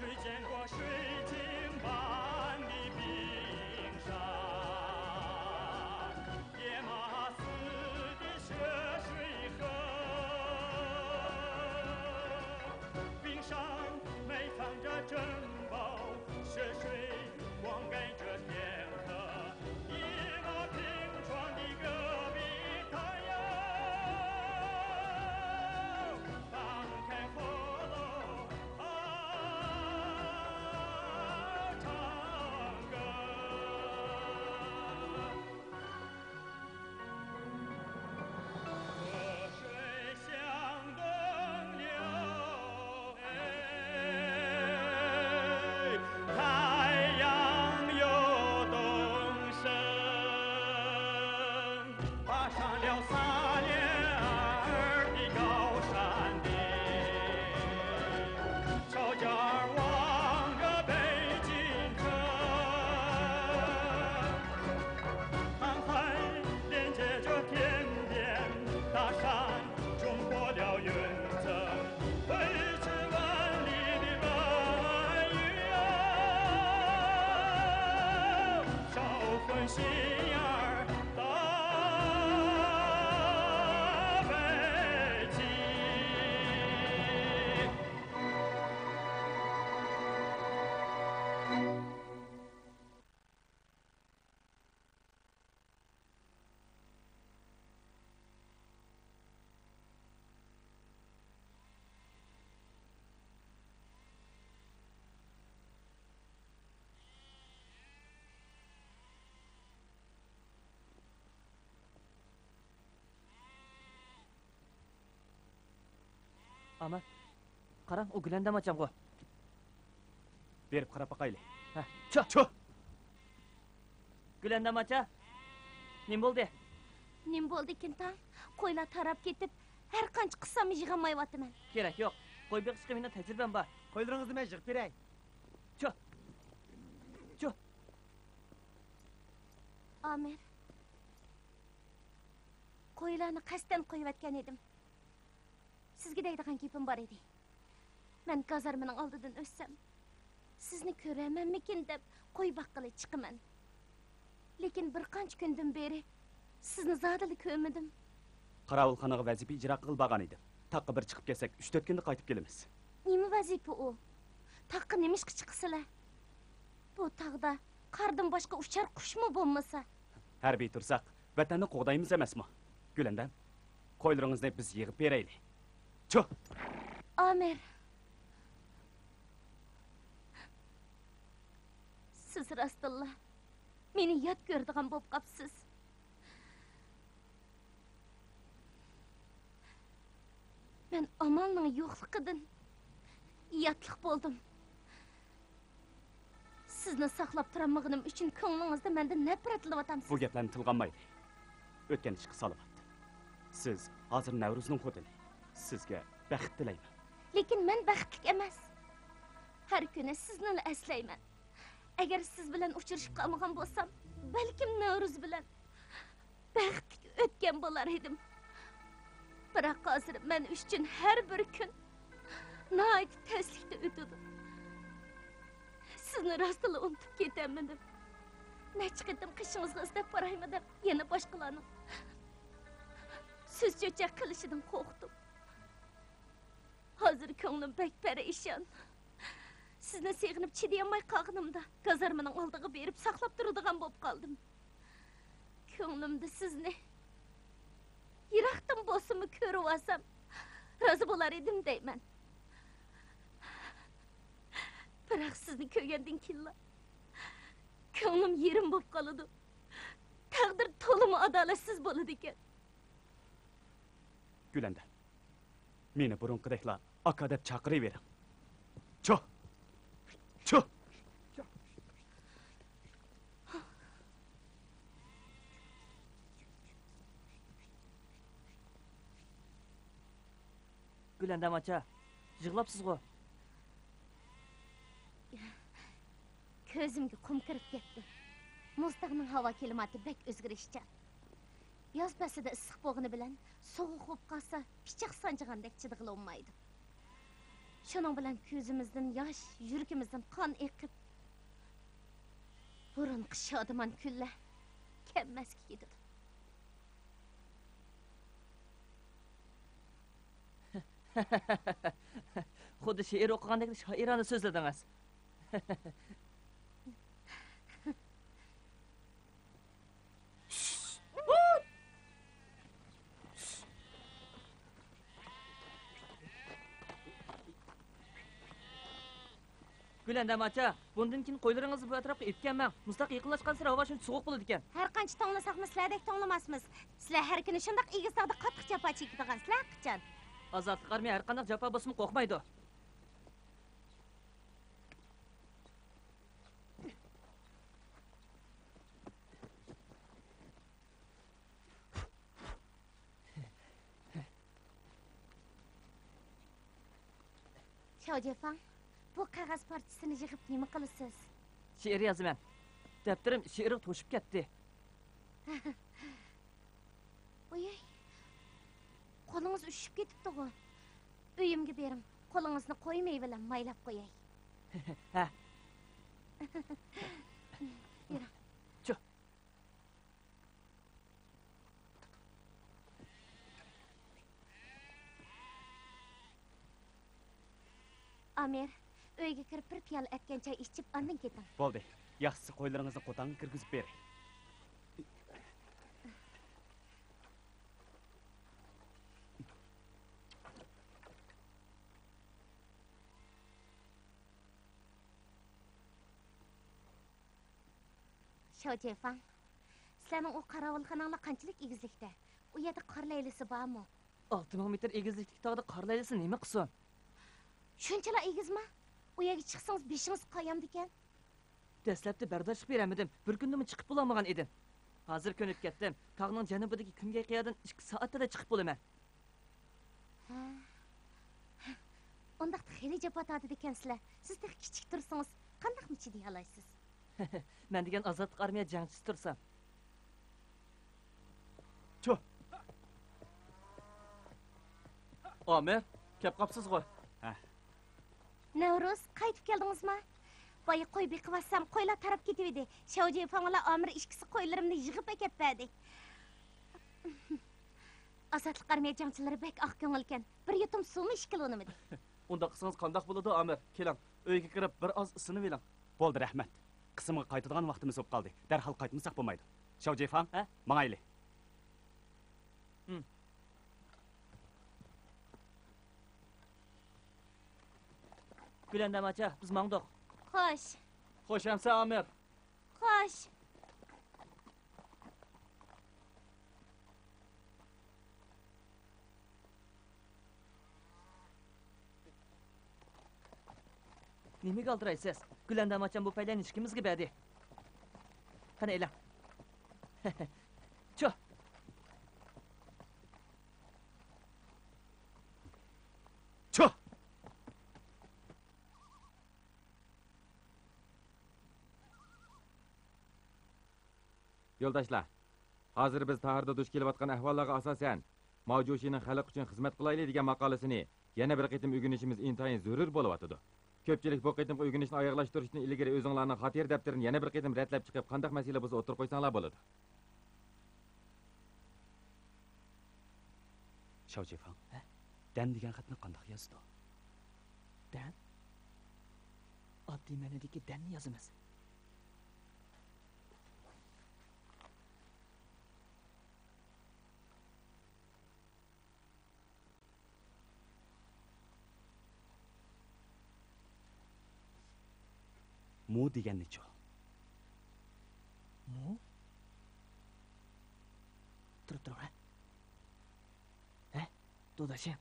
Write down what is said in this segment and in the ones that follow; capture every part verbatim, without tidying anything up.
水见过水晶般的冰山，野马似的雪水河。冰山埋藏着珍宝，雪水灌溉着田禾。野马拼装的戈壁滩哟，放开火炉。 爬上了撒列尔的高山顶，朝角望着北京城，航海连接着天边大山，冲破了云层。 挥斥万里的鲩鱼啊，召唤信仰到北极。 ئامەت، قاراڭ، ئۇ گۈلەندام ئاچامغۇ. بېرىپ قاراپ باقايلى. ھە، چو! چو! گۈلەندام ئاچا، نېمە بولدى؟ نېمە بولدىكىن تاڭ؟ قويلار تاراپ كېتىپ، ھەر قانچە قىسساممۇ يىغالمايۋاتىمەن. كېرەك يوق. قوي بېقىشقا مېنىڭ تەجرىبەم بار. قويلىرىڭىزنى مەن يىغىپ بېرەي. چو! چو! ئامىر، قويلارنى قەستەن قويۇۋەتكەن ئىدىم. سىزگە دەيدىغان گېپىم بار ئىدى. مەن گازارمىنىڭ ئالدىدىن ئۆتسەم، سىزنى كۆرەرمەنمىكىن دەپ قوي باققىلى چىقىمەن. لېكىن بىر قانچە كۈندىن بېرى سىزنى زادىلا كۆرمىدىم. قاراۋۇلخانىغا ۋەزىپە ئىجرا قىلغىلى بارغان ئىدىم. تاغقا بىر چىقىپ كەلسەك، ئۈچ-تۆت كۈندە قايتىپ كېلىمىز. نېمە ۋەزىپە ئۇ؟ تاغقا نېمىشقا چىقىسىلەر؟ بۇ تاغدا قاردىن باشقا ئۇچار قۇشمۇ بولمىسا؟ ھەربىي تۇرساق، ۋەتەننى قوغدايمىز ئەمەسمۇ؟ گۈلەندەم، قويلىرىڭىزنى بىز يىغىپ بېرەيلى. چۇھ! ئامىر، سىز راستتىنلا مېنى يات كۆرىدىغان بولۇپ قاپسىز. مەن ئامالنىڭ يوقلۇقىدىن ياتلىق بولدۇم. سىزنى ساقلاپ تۇرالمىغىنىم ئۈچۈن كۆڭلىڭىزدە مەندىن نەپرەتلىنىۋاتامسىز؟ بۇ گەپلەرنى تىلغا ئالمايلى. ئۆتكەن ئىشقا سالاۋات. سىز ھازىر نەۋرۇزنىڭ خوتۇنى. سىزگە بەخت تىلەيمەن. لېكىن مەن بەختلىك ئەمەس. ھەر كۈنى سىزنىلا ئەسلەيمەن. ئەگەر سىز بىلەن ئۇچرىشىپ قالمىغان بولسام، بەلكىم نەۋرۇز بىلەن بەختلىك ئۆتكەن بولار ئىدىم. بىراق ھازىر مەن ئۈچۈن ھەر بىر كۈن ناھايىتى تەسلىكتە ئۆتىدۇ. سىزنى راستلا ئۇنتۇپ كېتەلمىدىم. نەچچە قېتىم قېشىڭىزغا ئىزدەپ بارايمۇ دەپ يەنە باشقىلارنىڭ سۆز-چۆچەك قىلىشىدىن قورقتۇم. ھازىر كۆڭلۈم بەك پەرىشان. سىزنى سېغىنىپ چىدىيالماي قالغىنىمدا، گازارمىنىڭ ئالدىغا بېرىپ ساقلاپ تۇرىدىغان بولۇپ قالدىم. كۆڭلۈمدە سىزنى يىراقتىن بولسىمۇ كۆرۈۋالسام، رازى بولار ئىدىم دەيمەن. بىراق سىزنى كۆرگەندىن كېيىنلا كۆڭلۈم يېرىم بولۇپ قالىدۇ. تەقدىر تولىمۇ ئادالەتسىز بولىدىكەن. گۈلەندەم، مېنى بۇرۇنقىدەكلا ئاكا دەپ چاقىرىۋېرىڭ. چۇھ! چۇھ! گۈلەندەم ئاچا، يىغلاپسىزغۇ؟ كۆزۈمگە قۇم كىرىپ كەتتى. مۇزتاغنىڭ ھاۋا كىلىماتى بەك ئۆزگىرىشچان. ياز پەسلىدە ئىسسىق بولغىنى بىلەن سوغۇق بولۇپ قالسا، پىچاق سانجىغاندەك چىدىغىلى بولمايدۇ. شۇنىڭ بىلەن كۆزىمىزدىن ياش، يۈرىكىمىزدىن قان ئېقىپ، بۇرۇنقى شادىمان كۈنلەر كەممەسكە كېتىدۇ. خۇددى شېئىر ئوقۇغاندەك شائىرانە سۆزلىدىڭىز. گۈلەندام ئاچا، بۇندىن كېيىن قويلىرىڭىزنى بۇ ئەتراپقا ئېلىپ كەلمەڭ. مۇشۇنداق يېقىنلاشقانسېرى ھاۋا شۇنچە سوغۇق بولىدىكەن. ھەر قانچە توڭلىساقمۇ سىلەردەك توڭلىماسمىز. سىلەر ھەر كۈنى شۇنداق ئېگىز تاغدا قاتتىق جاپا چېكىدىغانسىلەر قاچان؟ ئازادلىق ئارمىيە ھەر قانداق جاپا بولسىمۇ قورقمايدۇ. شاۋجيفاڭ، بۇ قەغەز پارچىسىنى يىغىپ نېمە قىلىسىز؟ شېئىر يازىمەن. دەپتىرىم شېئىرغا توشۇپ كەتتى. ئۇيۇي، قولىڭىز ئۈشۈپ كېتىپتىغۇ. ئۆيۈمگە بېرىڭ، قولىڭىزنى قويماي بىلەن مايلاپ قوياي. ھە. يۈرۈڭ. چۇ. ئامىر، ئۆيگە كىرىپ بىر پىيالە ئەتكەن چاي ئىچىپ، ئاندىن كېتىڭ. بولدى. ياخشىسى قويلىرىڭىزنى قوتانغا كىرگۈزۈپ بېرىڭ. شاۋجيفاڭ، سىلەرنىڭ ئۇ قاراۋۇلخاناڭلار قانچىلىك ئېگىزلىكتە؟ ئۇ يەردە قار لەيلىسى بارمۇ؟ ئالتە مىڭ مېتىر ئېگىزلىكتىكى تاغدا قار لەيلىسى نېمە قىلسۇن؟ شۇنچىلا ئېگىزما؟ ئۇ يەرگە چىقسىڭىز بېشىڭىز قايامدىكەن. دەسلەپتە بەرداشلىق بېرەلمىدىم، بىر كۈندىمۇ چىقىپ بولالمىغان ئىدىم. ھازىر كۆنۈپ كەتتىم، تاغنىڭ جەنۇبىدىكى كۈنگەي قىيادىن ئىككى سائەتتىلا چىقىپ بولىمەن. ھە. ئۇنداقتا خېلى جاپا تارتىدىكەنسىلەر. سىز تېخى كىچىك تۇرسىڭىز، قانداقمۇ چىدىيالايسىز؟ مەن دېگەن ئازادلىق ئارمىيە جەڭچىسى تۇرسام. چۇ! ئامىر، كەپ قاپسىزغۇ؟ ھە. نەۋرۇز، قايتىپ كەلدىڭىزما؟ بايا قوي بېقىۋاتسام، قويلار تاراپ كېتىۋىدى. شاۋجيفاڭ بىلەن ئامىر ئىككىسى قويلىرىمنى يىغىپ ئەكەپ بەردى. ئازادلىق ئارمىيە جەڭچىلىرى بەك ئاق كۆڭۈلكەن. بىر يۇتۇم سۇمۇ ئىچكىلى ئۇنىمىدى. ئۇنداق قىلسىڭىز قانداق بولىدۇ، ئامىر؟ كېلىڭ، ئۆيگە كىرىپ بىر ئاز ئىسسىنىۋېلىڭ. بولدى، رەھمەت. قىسىمغا قايتىدىغان ۋاقتىمىز بولۇپ قالدى. دەرھال قايتمىساق بولمايدۇ. شاۋجيفاڭ، ھە؟ ماڭايلى. ھىم. گۈلەندام ئاچا، بىز ماڭدۇق. خوش. خوش ئەمسە، ئامىر. خوش. نېمىگە ئالدىرايسىز؟ گۈلەندام ئاچام بۇ پەيلەرنى ئىككىمىزگە بەردى. قېنى، ئېلىڭ. چۇ! چۇ! يولداشلار، ھازىر بىز تاھىردا دۇچ كېلىۋاتقان ئەھۋاللارغا ئاساسەن، ماۋ جۇشىنىڭ خەلق ئۈچۈن خىزمەت قىلايلى دېگەن ماقالىسىنى يەنە بىر قېتىم ئۆگىنىشىمىز ئىنتايىن زۆرۈر بولۇۋاتىدۇ. كۆپچىلىك بۇ قېتىمقى ئۆگىنىشنى ئاياغلاشتۇرۇشتىن ئىلگىرى ئۆزۈڭلارنىڭ خاتىرە دەپتىرىنى يەنە بىر قېتىم رەتلەپ چىقىپ، قانداق مەسىلە بولسا ئوتتۇرىغا قويساڭلار بولىدۇ. شاۋجيفاڭ، ھە؟ دەن دېگەن خەتنى قانداق يازىدۇ؟ دەن؟ ئاددىي مەنىدىكى دەننى يازىمىز. مۇ دېگەننىچۇ؟ مۇ؟ تۇرۇپ تۇرۇڭ، ھە؟ ھە؟ دوداشىم.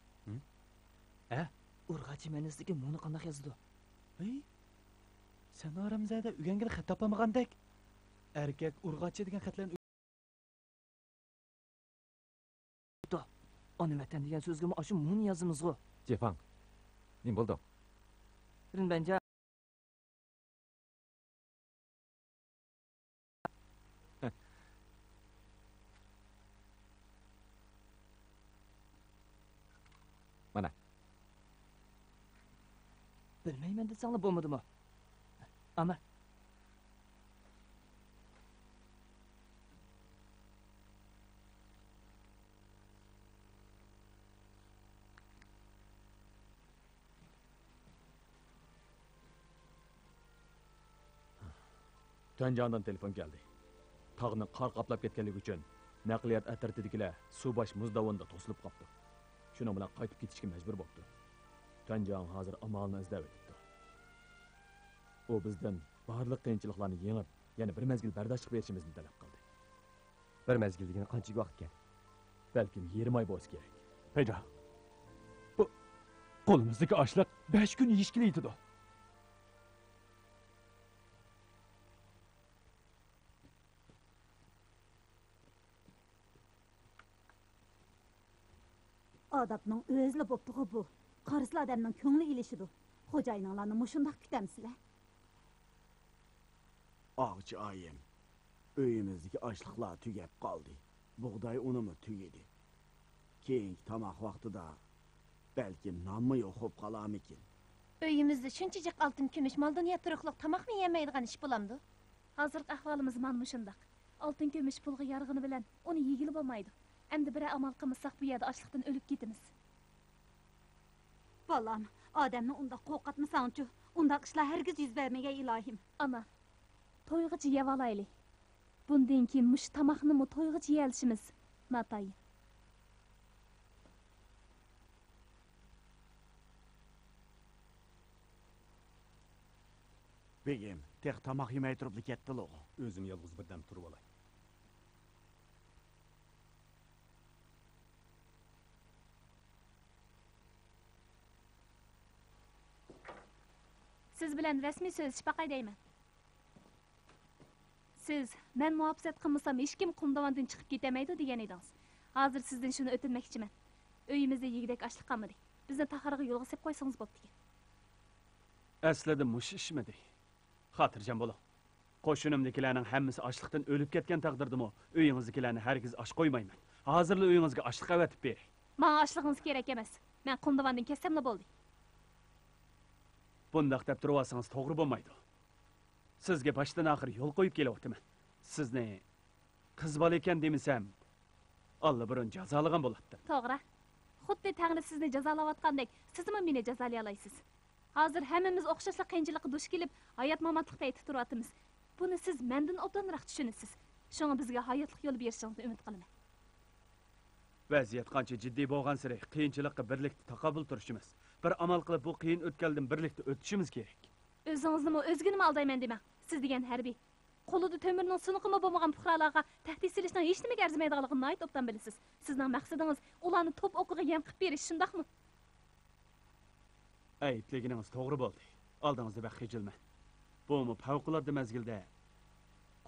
ھە؟ ئۇرغاچى مەنىسىدىكى مۇنى قانداق يازىدۇ؟ ھەي، سەن ھارامزادە ئۆگەنگىلى خەت تاپالمىغاندەك. ئەركەك ئۇرغاچى دېگەن خەتلەرنى ئانا ۋەتەن دېگەن سۆزگىمۇ ئاشۇ مۇنى يازىمىزغۇ؟ جېفاڭ، نېمە بولدۇڭ؟ رىنبەنجا. مانا. بىلمەيمەن دېسەڭلا بولمىدىمۇ؟ ئانا. تۈەنجاڭدىن تېلېفون كەلدى. تاغنى قار قاپلاپ كەتكەنلىكى ئۈچۈن نەقلىيات ئەترىتىدىكىلەر سۇباش مۇز داۋىنىدا توسۇلۇپ قاپتۇ. شۇنىڭ بىلەن قايتىپ كېتىشكە مەجبۇر بوپتۇ. تۈەنجاڭ ھازىر ئامالىنى ئىزدەۋېتىپتۇ. ئۇ بىزدىن بارلىق قىيىنچىلىقلارنى يېڭىپ، يەنە بىر مەزگىل بەرداشلىق بېرىشىمىزنى تەلەپ قىلدى. بىر مەزگىل دېگىنى قانچىلىك ۋاقىتكەن؟ بەلكىم يېرىم ئاي بولسا كېرەك. پەيجا، بۇ قولىمىزدىكى ئاشلىق بەش كۈن يېيىشكىلا يېتىدۇ. ئاداپنىڭ ئۆزىلا بوپتىغۇ بۇ. قارىسىلا ئادەمنىڭ كۆڭلى ئېلىشىدۇ. خوجايىنىڭلارنى مۇشۇنداق كۈتەمسىلەر؟ ئاغچى ئايىم، ئۆيىمىزدىكى ئاشلىقلار تۈگەپ قالدى. بۇغداي ئۇنىمۇ تۈگىدى. كېيىنكى تاماق ۋاقتىدا بەلكىم نانمۇ يوق بولۇپ قالارمىكىن؟ ئۆيىمىزدە شۇنچە جىق ئالتۇن كۈمۈش مال دۇنيا تۇرۇقلۇق تاماقمۇ يېمەيدىغان ئىش بولامدۇ؟ ھازىرقى ئەھۋالىمىز مانا مۇشۇنداق. ئالتۇن كۈمۈش پۇلغا يارىغىنى بىلەن ئۇنى يېگىلى بولمايدۇ. ئەمدى بىرەر ئامال قىلمىساق بۇ يەردە ئاچلىقتىن ئۆلۈپ كېتىمىز. بالام، ئادەمنى ئۇنداق قورقۇتمىساڭچۇ؟ ئۇنداق ئىشلار ھەرگىز يۈز بەرمىگەي ئىلاھىم. ئانا، تويغىچە يەۋالايلى. بۇندىن كېيىن مۇشۇ تاماقنىمۇ تويغىچە يېيەلىشىمىز ناتايىن. بېگىم، تېخى تاماق يېمەي تۇرۇپلا كەتتىلىغۇ. ئۆزۈم يالغۇز بىردەم تۇرۇۋالاي. سىز بىلەن رەسمىي سۆزلىشىپ باقاي دەيمەن. سىز، مەن مۇھاپىزەت قىلمىسام، ھېچكىم قۇمدىۋاندىن چىقىپ كېتەلمەيدۇ دېگەن ئىدىڭىز. ھازىر سىزدىن شۇنى ئۆتۈنمەكچىمەن. ئۆيىمىزدە يېگۈدەك ئاشلىق قالمىدى. بىزنى تاخارغا يولغا سېلىپ قويسىڭىز بوپتىكەن. ئەسلىدە مۇشۇ ئىشمىدى؟ خاتىرجەم بولۇڭ. قوشۇنۇمدىكىلەرنىڭ ھەممىسى ئاچلىقتىن ئۆلۈپ كەتكەن تەقدىردىمۇ، ئۆيىڭىزدىكىلەرنى ھەرگىز ئاچ قويمايمەن. ھازىرلا ئۆيىڭىزگە ئاشلىق ئەۋەتىپ بېرەي. ماڭا ئاشلىقىڭىز كېرەك ئەمەس. مەن قۇمدىۋاندىن كەتسەملا بولدى. بۇنداق دەپ تۇرۇۋالسىڭىز توغرا بولمايدۇ. سىزگە باشتىن ئاخىر يول قويۇپ كېلىۋاتىمەن. سىزنى قىز بالا ئىكەن دېمىسەم، ئاللىبۇرۇن جازالىغان بولاتتىم. توغرا. خۇددى تەڭرى سىزنى جازالاۋاتقاندەك، سىزمۇ مېنى جازالىيالايسىز. ھازىر ھەممىمىز ئوخشاشلا قىيىنچىلىققا دۇچ كېلىپ، ھايات-ماماتلىق پەيتتە تۇرۇۋاتىمىز. بۇنى سىز مەندىن ئوبدانراق چۈشىنىسىز. شۇڭا بىزگە ھاياتلىق يولى بېرىشىڭىزنى ئۈمىد قىلىمەن. ۋەزىيەت قانچە جىددىي بولغانسېرى، قىيىنچىلىققا بىرلىكتە تاقابىل تۇرۇشىمىز، بىر ئامال قىلىپ بۇ قىيىن ئۆتكەلدىن بىرلىكتە ئۆتۈشىمىز كېرەك. ئۆزىڭىزنىمۇ، ئۆزگىنىمۇ ئالدايمەن دېمەڭ. سىز دېگەن ھەربىي. قولىدا تۆمۈرنىڭ سۇنۇقىمۇ بولمىغان پۇقرالارغا تەھدىت سېلىشنىڭ ھېچنېمىگە ئەرزىمەيدىغانلىقىنى ناھايىتى ئوبدان بىلىسىز. سىزنىڭ مەقسىتىڭىز ئۇلارنى توپ ئوقىغا يەم قىلىپ بېرىش، شۇنداقمۇ؟ ئەيىبلىگىنىڭىز توغرا بولدى. ئالدىڭىزدا بەك خىجىلمەن. بۇمۇ پەۋقۇلئاددە مەزگىلدە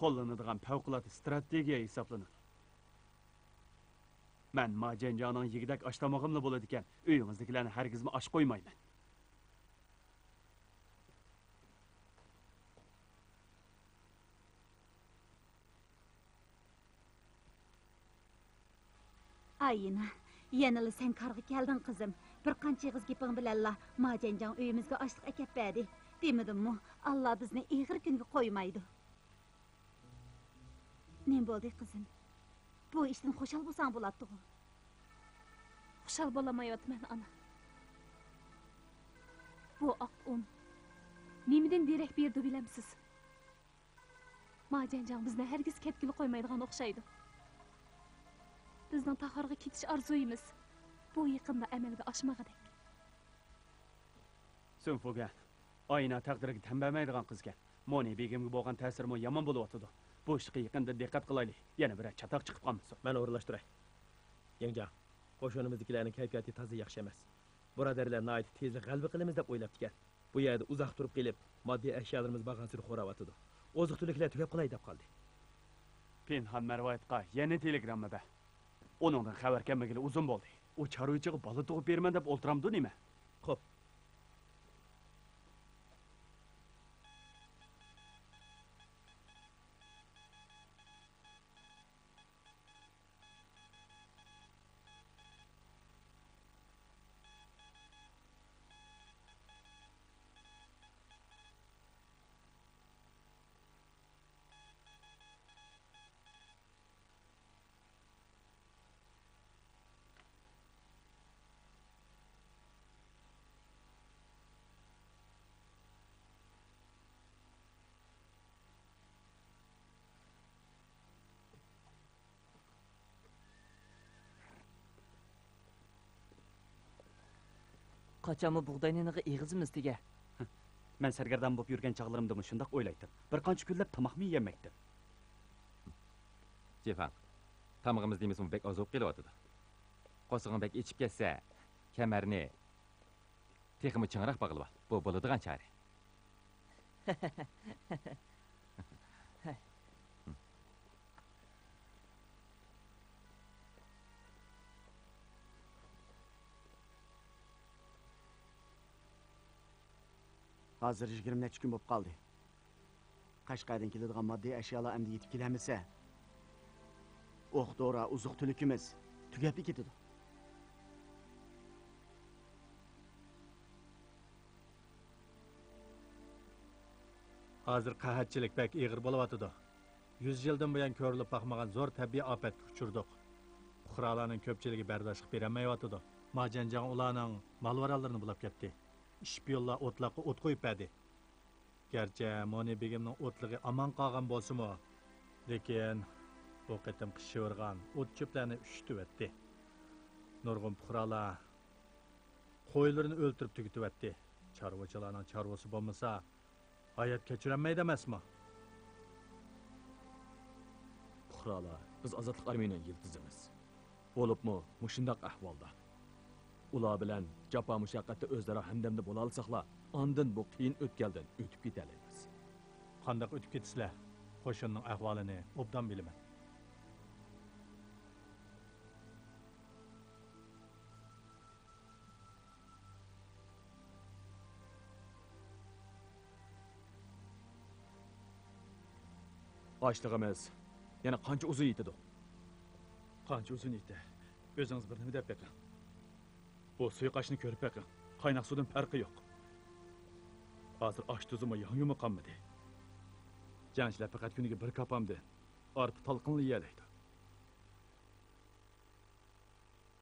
قوللىنىدىغان پەۋقۇلئاددە ئىستراتېگىيە ھېسابلىنىدۇ. مەن ما جەنجاڭنىڭ يېگۈدەك ئاش تامىقىملا بولىدىكەن، ئۆيىڭىزدىكىلەرنى ھەرگىزمۇ ئاچ قويمايمەن. ئايىنا، يەنىلا سەن كارغا كەلدىڭ، قىزىم. بىر قانچە ئېغىز گېپىڭ بىلەنلا ما جەنجاڭ ئۆيىمىزگە ئاشلىق ئەكەپ بەردى. دېمىدىممۇ، ئاللا بىزنى ئېغىر كۈنگە قويمايدۇ. نېمە بولدى، قىزىم؟ بۇ ئىشتىن خۇشال بولساڭ بولاتتىغۇ. خۇشال بولالمايۋاتىمەن، ئانا. بۇ ئاق ئۇن نېمىدىن دېرەك بېرىدۇ، بىلەمسىز؟ ما جەنجاڭ بىزنى ھەرگىز كەتكىلى قويمايدىغان ئوخشايدۇ. بىزنىڭ تاخارغا كېتىش ئارزۇيىمىز بۇ يېقىندا ئەمەلگە ئاشمىغۇدەك. سۈن فۇگەن، ئاينا تەقدىرىگە تەن بەرمەيدىغان قىزكەن. مونى بېگىمگە بولغان تەسىرىمۇ يامان بولۇۋاتىدۇ. بۇ ئىشقا يېقىندىن دىققەت قىلايلى، يەنە بىرەر چاتاق چىقىپ قالمىسۇن. مەن ئورۇنلاشتۇراي. يېڭجاڭ، قوشۇنىمىزدىكىلەرنىڭ كەيپىياتى تازا ياخشى ئەمەس. بۇرادەرلەر ناھايىتى تېزلا غەلىبە قىلىمىز دەپ ئويلاپتىكەن. بۇ يەردە ئۇزاق تۇرۇپ قېلىپ، ماددىي ئەشيالىرىمىز بارغانسېرى خوراۋاتىدۇ. ئوزۇق-تۈلۈكلەر تۈگەپ قالاي دەپ قالدى. پىنھان مەرۋايىتقا يەنە تېلېگرامما بەر. ئۇنىڭدىن خەۋەر كەلمىگىلى ئۇزۇن بولدى. ئۇ چارۋىچىغا بالا تۇغۇپ بېرىمەن دەپ ئولتۇرامدۇ نېمە؟ خوپ. قاچانمۇ بۇغداي نېنىغا ئېغىزىمىز تېگە؟ مەن سەرگەردان بولۇپ يۈرگەن چاغلىرىمدىمۇ شۇنداق ئويلايتتىم. بىر قانچە كۈنلەپ تاماقمۇ يېيەلمەيتتىم. جېفاڭ، تامىقىمىز دېمىسىمۇ بەك ئاز بولۇپ قېلىۋاتىدۇ. قورسىقىڭ بەك ئېچىپ كەتسە، كەمەرنى تېخىمۇ چىڭراق باغلىۋال. بۇ بولىدىغان چارە. ھازىر يىگىرمە نەچچە كۈن بولۇپ قالدى. قەشقەردىن كېلىدىغان ماددىي ئەشيالار ئەمدى يېتىپ كېلەلمىسە، ئوق دورا، ئوزۇق تۈلۈكىمىز تۈگەپلا كېتىدۇ. ھازىر قەھەتچىلىك بەك ئېغىر بولۇۋاتىدۇ. يۈز يىلدىن بۇيان كۆرۈلۈپ باقمىغان زور تەبىئىي ئاپەتكە ئۇچرىدۇق. پۇقرالارنىڭ كۆپچىلىكى بەرداشلىق بېرەلمەيۋاتىدۇ. ما جەنجاڭ ئۇلارنىڭ مال-ماراللىرىنى بۇلاپ كەتتى. ئىشپىيونلار ئوتلاققا ئوت قويۇپ بەردى. گەرچە مونى بېگىمنىڭ ئوتلىقى ئامان قالغان بولسىمۇ، لېكىن بۇ قېتىمقى شىۋىرغان ئوت-چۆپلەرنى ئۈششۈتۈۋەتتى. نۇرغۇن پۇقرالار قويلىرىنى ئۆلتۈرۈپ تۈگىتىۋەتتى. چارۋىچىلارنىڭ چارۋىسى بولمىسا، ھايات كەچۈرەلمەيدۇ ئەمەسمۇ؟ پۇقرالار، بىز ئازادلىق ئارمىيىنىڭ يىلتىزىمىز. بولۇپمۇ مۇشۇنداق ئەھۋالدا. ئۇلار بىلەن جاپا-مۇشەققەتتە ئۆزئارا ھەمدەمدە بولالىساقلا، ئاندىن بۇ قىيىن ئۆتكەلدىن ئۆتۈپ كېتەلەيمىز. قانداق ئۆتۈپ كېتىسىلەر؟ قوشۇننىڭ ئەھۋالىنى ئوبدان بىلىمەن. ئاشلىقىمىز يەنە قانچە ئۇزۇن يېتىدۇ؟ قانچە ئۇزۇن يېتە؟ ئۆزىڭىز بىر نېمە دەپ بېقىڭ. بۇ سۇيۇقئاشنى كۆرۈپ بېقىڭ. قايناق سۇدىن پەرقى يوق. ھازىر ئاش-تۇزىمۇ، ياڭيۇمۇ قالمىدى. جەڭچىلەر پەقەت كۈنىگە بىر كاپامدىن ئارپا تالقىنلا يېيەلەيدۇ.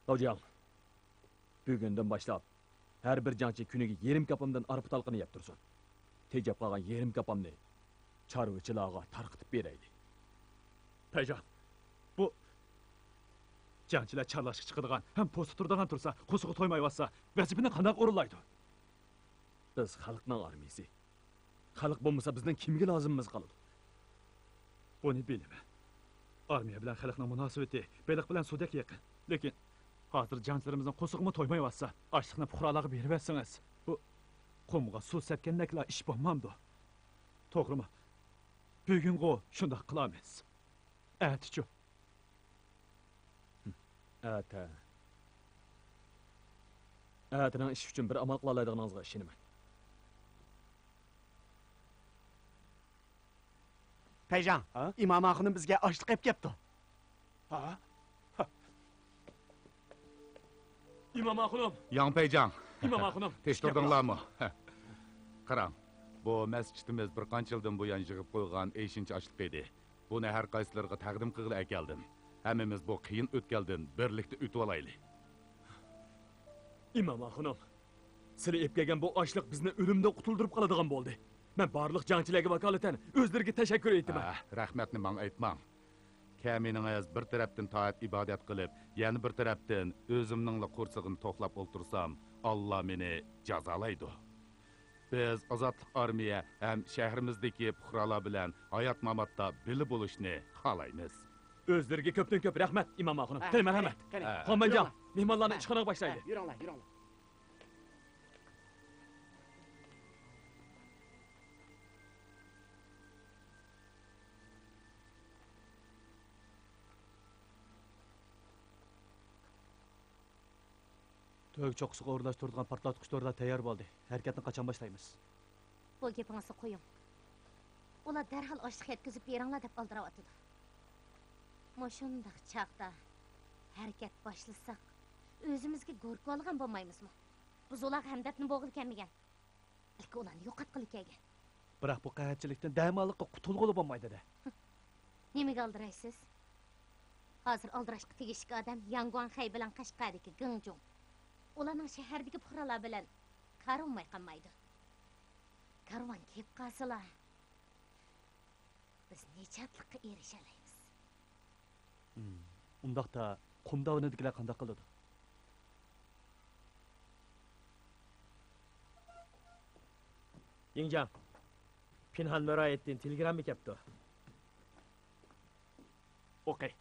لاۋجياڭ، بۈگۈندىن باشلاپ، ھەر بىر جەڭچى كۈنىگە يېرىم كاپامدىن ئارپا تالقىنى يەپ تۇرسۇن. تېجەپ قالغان يېرىم كاپامنى چارۋىچىلارغا تارقىتىپ بېرەيلى. پەيجان، بۇ جەڭچىلەر چارلاشقا چىقىدىغان ھەم پوستا تۇرىدىغان تۇرسا، قورسىقى تويمايۋاتسا، ۋەزىپىنى قانداق ئورۇنلايدۇ؟ بىز خەلقنىڭ ئارمىيىسى. خەلق بولمىسا، بىزنىڭ كىمگە لازىمىمىز قالىدۇ؟ بۇنى بىلىمەن. ئارمىيە بىلەن خەلقنىڭ مۇناسىۋىتى بېلىق بىلەن سۇدەك يېقىن. لېكىن ھازىر جەڭچىلىرىمىزنىڭ قورسىقىمۇ تويمايۋاتسا، ئاشلىقنى پۇقرالارغا بېرىۋەتسىڭىز، بۇ قۇمغا سۇ سەپكەندەكلا ئىش بولمامدۇ؟ توغرىمۇ؟ بۈگۈنغۇ شۇنداق قىلارمىز. ئەتىچۇ؟ ئەتە. ئەتىنىڭ ئىشى ئۈچۈن بىر ئامال قىلالايدىغىنىڭىزغا ئىشىنىمەن. پەيجاڭ، ھە؟ ئىمام ئاخۇنۇم بىزگە ئاشلىق ئېلىپ كەپتۇ. ھا؟ ھا. ئىمام ئاخۇنۇم! ياڭ پەيجاڭ! ئىمام ئاخۇنۇم! تىنچ تۇردۇڭلارمۇ؟ قاراڭ، بۇ مەسچىتىمىز بىر قانچە يىلدىن بۇيان يىغىپ قويغان ئېشىنچا ئاشلىق ئىدى. بۇنى ھەر قايسىلىرىغا تەقدىم قىلغىلى ئەكەلدىم. ھەممىمىز بۇ قىيىن ئۆتكەلدىن بىرلىكتە ئۆتۈۋالايلى. ئىمام ئاخۇنۇم، سىلى ئېلىپ كەلگەن بۇ ئاشلىق بىزنى ئۆلۈمدىن قۇتۇلدۇرۇپ قالىدىغان بولدى. مەن بارلىق جەڭچىلەرگە ۋاكالىتەن ئۆزلىرىگە تەشەككۈر ئېيتىمەن. ئەھ، رەھمەتنى ماڭا ئېيتماڭ. كەمىنىڭىز بىر تەرەپتىن تائەت-ئىبادەت قىلىپ، يەنە بىر تەرەپتىن ئۆزۈمنىڭلا قورسىقىنى توقلاپ ئولتۇرسام، ئاللا مېنى جازالايدۇ. بىز ئازادلىق ئارمىيە ھەم شەھىرىمىزدىكى پۇقرالار بىلەن ھايات-ماماتتا بىللە بولۇشنى خالايمىز. ئۆزلىرىگە كۆپتىن كۆپ رەھمەت، ئىمام ئاخۇنۇم. ھە، قېنى، مەرھەمەت. قېنى، قېنى. ھە. خانمەيجان، يۈرۈڭلار. مېھمانلارنى ھە. ئىشخانىغا باشلايلى. ھە، يۈرۈڭلار، يۈرۈڭلار. تۆگە چوققىسىغا ئورۇنلاشتۇرىدىغان پارتلاتقۇچ تورلار تەييار بولدى. ھەرىكەتنى قاچان باشلايمىز؟ بۇ گېپىڭىزنى قويۇڭ. ئۇلار دەرھال ئاشلىق يەتكۈزۈپ بېرىڭلار دەپ ئالدىراۋاتىدۇ. مۇشۇنداق چاغدا ھەرىكەت باشلىساق، ئۆزىمىزگە گوركا ئالغان بولمايمىزمۇ؟ بىز ئۇلارغا ھەمدەردنى بولغىلى كەلمىگەن. بەلكى ئۇلارنى يوقاتقىلى كەلگەن. بىراق بۇ قەھەتچىلىكتىن دەماللىققا قۇتۇلغىلى بولمايدۇ-دە. نېمىگە ئالدىرايسىز؟ ھازىر ئالدىراشقا تېگىشلىك ئادەم ياڭگۇاڭخەي بىلەن قەشقەردىكى گېڭجۇڭ. ئۇلارنىڭ شەھەردىكى پۇقرالار بىلەن كارى بولماي قالمايدۇ. كارۋان كېلىپ قالسىلا، بىز نىجاتلىققا ئېرىشەلەيمىز. ھىم، ئۇنداقتا قۇم داۋىنىدىكىلەر قانداق قىلىدۇ؟ يىڭجاڭ، پىنھان مۇراجىئەتتىن تېلېگرامما كەپتۇ. ئوقۇي.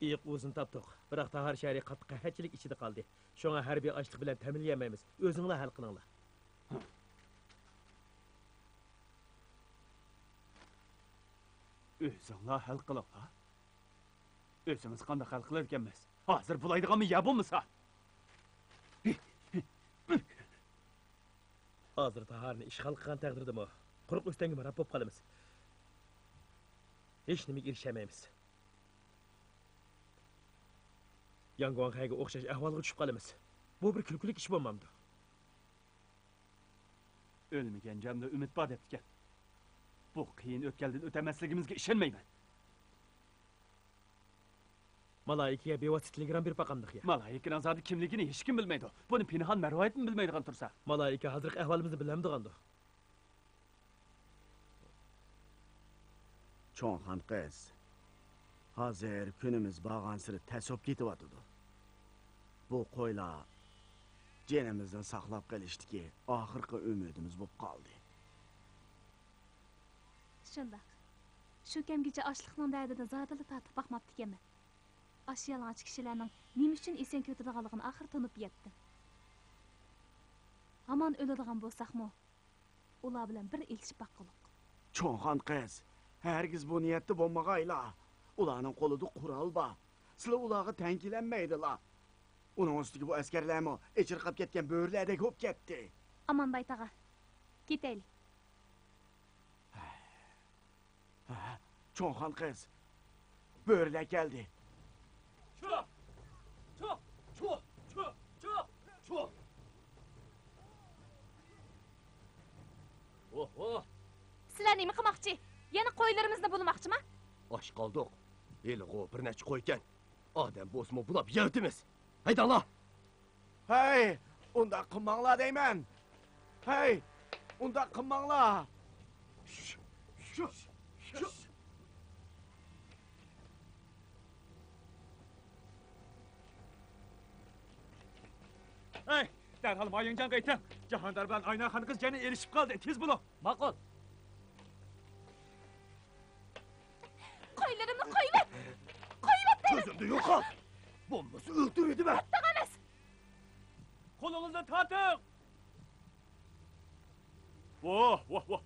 ئېيىق ئۇزۇن تاپتۇق، بىراق تاھار شەھىرى قاتتىق قەھەتچىلىك ئىچىدە قالدى. شۇڭا ھەربىي ئاشلىق بىلەن تەمىنلىيەلمەيمىز. ئۆزۈڭلار ھەل قىلىڭلار. ئۆزۈڭلار ھەل قىلىڭلار؟ ئۆزىمىز قانداق ھەل قىلىدىكەنمىز؟ ھازىر بۇلايدىغانمۇ يەر بولمىسا؟ ھازىر تاھارنى ئىشغال قىلغان تەقدىردىمۇ قۇرۇق ئۆستەڭگە ماراپ بولۇپ قالىمىز. ھېچنېمىگە ئېرىشەلمەيمىز. ياڭگۇاڭخەيگە ئوخشاش ئەھۋالغا چۈشۈپ قالىمىز. بۇ بىر كۈلكىلىك ئىش بولمامدۇ؟ ئۆلمىگەن جاندا ئۈمىد بار دەپتىكەن. بۇ قىيىن ئۆتكەلدىن ئۆتەلمەسلىكىمىزگە ئىشەنمەيمەن. مالايىكىگە بىۋاسىتە تېلېگرام بېرىپ باقامدۇق يا؟ مالايىكىنىڭ زادى كىملىكىنى ھېچكىم بىلمەيدۇ. بۇنى پىنھان مەرۋايىتمۇ بىلمەيدىغان تۇرسا. مالايىكە ھازىرقى ئەھۋالىمىزنى بىلەمدىغاندۇ؟ چوڭخان قىز، ھازىر كۈنىمىز بارغانسېرى تەس بولۇپ كېتىۋاتىدۇ. بۇ قويلار جېنىمىزنى ساقلاپ قېلىشتىكى ئاخىرقى ئۈمىدىمىز بولۇپ قالدى. شۇنداق. شۇ كەمگىچە ئاچلىقنىڭ دەردىنى زادىلا تارتىپ باقماپتىكەنمەن. ئاشۇ يالىڭاچ كىشىلەرنىڭ نېمە ئۈچۈن ئېسەن كۆتۈرىدىغانلىقىنى ئاخىر تونۇپ يەتتىم. ھامان ئۆلىدىغان بولساقمۇ، ئۇلار بىلەن بىر ئېلىشىپ باققۇلۇق. چوڭخان قىز، ھەرگىز بۇ نىيەتتە بولمىغايلا. ئۇلارنىڭ قولىدا قورال بار. سىلە ئۇلارغا تەڭ كېلەلمەيدىلا. ئۇنىڭ ئۈستىگە بۇ ئەسكەرلەرمۇ ئېچىرقاپ كەتكەن بۆرىلەردەك بولۇپ كەتتى. ئامانباي تاغا، كېتەيلى. ھە، چوڭخان قىز، بۆرىلەر كەلدى. چۇ! چۇ! چۇ! چۇ! چۇ! چۇ! ئوھو! سىلەر نېمە قىلماقچى؟ يەنە قويلىرىمىزنى بۇلىماقچىما؟ ئاچ قالدۇق. ھېلىغۇ بىر نەچچە قويكەن. ئادەم بولسىمۇ بۇلاپ يەۋېتىمىز. ھەيدەڭلار! ھەي، ئۇنداق قىلماڭلار دەيمەن! ھەي، ئۇنداق قىلماڭلار! ھەي، دەرھال مايىڭجاڭغا ئېيتىڭ! جاھاندار بىلەن ئايناخان قىز جېنى ئېلىشىپ قالدى، تېز بولۇڭ! ماقۇل! قويلىرىمنى قويۇۋەت! قويۇۋەت دېدىم! كۆزۈمدىن يوقال! بولمىسا ئۆلتۈرۈۋېتىمەن! قاتتىق ئەمەس! قولىڭىزنى تارتىڭ! ۋاھ، ۋاھ، ۋاھ!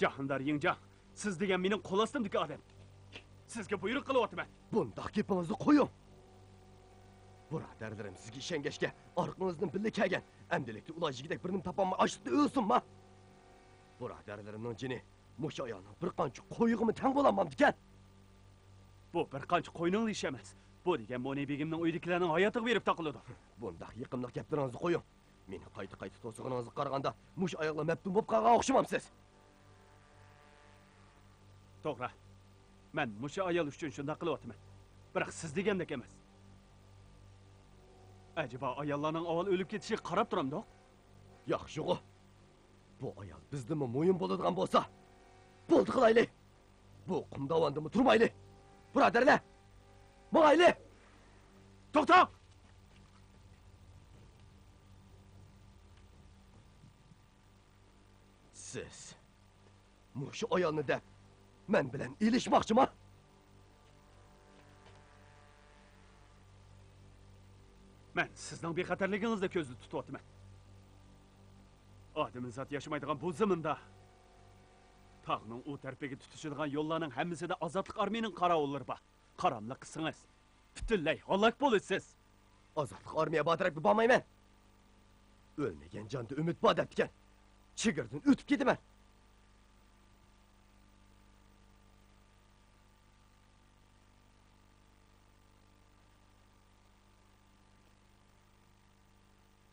جاھاندار يىڭجاڭ، سىز دېگەن مېنىڭ قول ئاستىمدىكى ئادەم. سىزگە بۇيرۇق قىلىۋاتىمەن. بۇنداق گېپىڭىزنى قويۇڭ. بۇرادەرلىرىم سىزگە ئىشەنگەچكە ئارقىڭىزدىن بىللە كەلگەن. ئەمدىلىكتە ئۇلار يېگۈدەك بىرنېمە تاپالماي ئاچلىقتىن ئۆلسۇنما. بۇرادەرلىرىمنىڭ جېنى مۇشۇ ئايالنىڭ بىر قانچە قويىغىمۇ تەڭ بولالمامدىكەن؟ بۇ بىر قانچە قوينىڭلا ئىشى ئەمەس. بۇ دېگەن مونى بېگىمنىڭ ئۆيىدىكىلەرنىڭ ھاياتىغا بېرىپ تاقىلىدۇ. بۇنداق يېقىملىق گەپلىرىڭىزنى قويۇڭ. مېنى قايتا-قايتا توسىغىنىڭىزغا قارىغاندا، مۇشۇ ئايالغا مەپتۇن بولۇپ قالغان ئوخشىمامسىز؟ توغرا. مەن مۇشۇ ئايال ئۈچۈن شۇنداق قىلىۋاتىمەن. بىراق سىز دېگەندەك ئەمەس. ئەجەبا ئاياللارنىڭ ئاۋۋال ئۆلۈپ كېتىشىگە قاراپ تۇرامدۇق؟ ياخشىغۇ. بۇ ئايال بىزدىنمۇ مۇھىم بولىدىغان بولسا، بولدى قىلايلى. بۇ قۇم داۋاندىمۇ تۇرمايلى. بۇرادەرلەر، ماڭايلى. توختاڭ! سىز مۇشۇ ئايالنى دەپ، مەن بىلەن ئېلىشماقچىما؟ مەن سىزنىڭ بىخەتەرلىكىڭىزنى كۆزدە تۇتۇۋاتىمەن. ئادىمىزات ياشىمايدىغان بۇ زېمىندا تاغنىڭ ئۇ تەرىپىگە تۇتىشىدىغان يوللارنىڭ ھەممىسىدە ئازادلىق ئارمىيىنىڭ قاراۋۇللىرى بار. قاراملىق قىلسىڭىز، پۈتۈنلەي ھالاك بولىسىز. ئازادلىق ئارمىيە بار تەرەپكە بارمايمەن. ئۆلمىگەن جاندا ئۈمىد بار دەپتىكەن. چېگرىدىن ئۆتۈپ كېتىمەن.